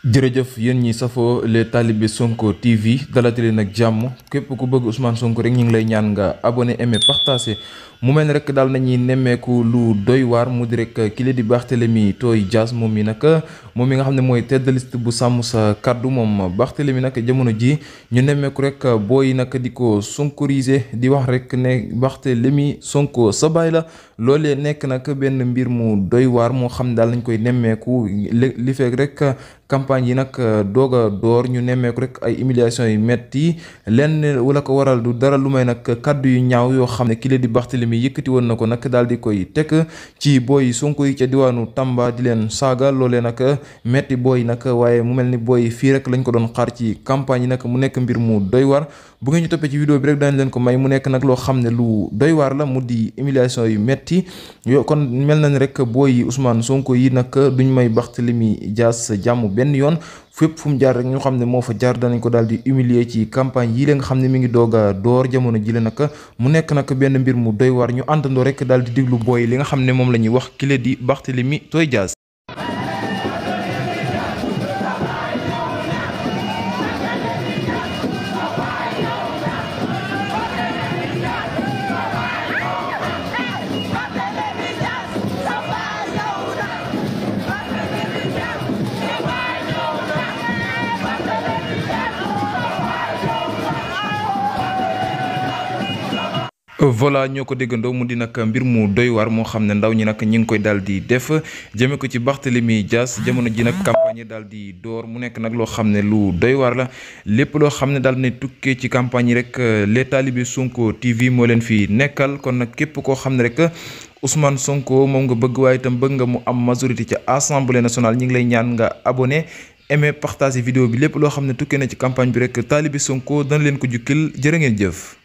jërëjëf yéen ñi safoo les talibé Sonko TV dalati leen ak jàmm képp ku bëgg Ousmane Sonko rek ñu ngi lay ñaan nga abonné aimé partagé mu mel ni rek daal nañuy nemmeeku lu doy waar mu di rek kile di Barthélémy Toye Dias moom mi nga xam ne mooy tête de liste bu sàmm sa kaddu moom Barthélémy nag jamono ji ñu nemmeeku rek booy nag di ko sonkoriser di wax rek ne Barthélémy Sonko sa baay la loolee nekk nag benn mbir mu doy waar moo xam ne daal nañ koy nemmeeku li fekk rek campagne yi nag doog a door ñu nemmeeku rek ay humiliation yu metti lenn wala ko waral du dara lu may nag kaddu yu ñaaw yoo xam ne kile di Barthélémy yëkkati woon na ko nag daal di koy teg ci booy Sonko yi ca diwaanu Tamba di leen saaga loolee nag metti booy nag waaye mu mel ni booy fii rek lañ ko doon xaar ci campagne yi nag mu nekk mbir mu doy waar bu ngeen ñu toppee ci vidéo bi rek dañ leen ko may mu nekk nag loo xam ne lu doy waar la mu di humiliation yu metti yo kon mel na ni rek booy Ousmane Sonko yi nag duñ may Barthélémy Dias jàmm benn yoon fépp fu mu jaar rek ñu xam ne moo fa jaar danañ ko daal di humilier ci campagne yii la nga xam ne mi ngi doog a door jamono ji la nag mu nekk nag benn mbir mu doy waar ñu àndandoo rek daal di diglu booy li nga xam ne moom la ñuy wax kile di Barthélémy Toye Dias. Voilà ñoo ko déggandoo mu di nag mbir mu doy waar moo xam ne ndaw ñi nag ñi ngi koy daal di def jëme ko ci Barthélémy Dias jamono ji nag campagne daal di door mu nekk nag loo xam ne lu doy waar la lépp loo xam ne daal ne tukkee ci campagne yi rek les talibé Sonko TV moo leen fi nekkal kon nag képp koo xam ne rek Ousmane Sonko moom nga bëgg waaye itam bëgg nga mu am majorité ca assemblée nationale ñi ngi lay ñaan nga abonné aimé partager vidéo bi lépp loo xam ne tukkee na ci campagne bi rek talibé Sonko dana leen ko jukkil jërë ngeen jëf.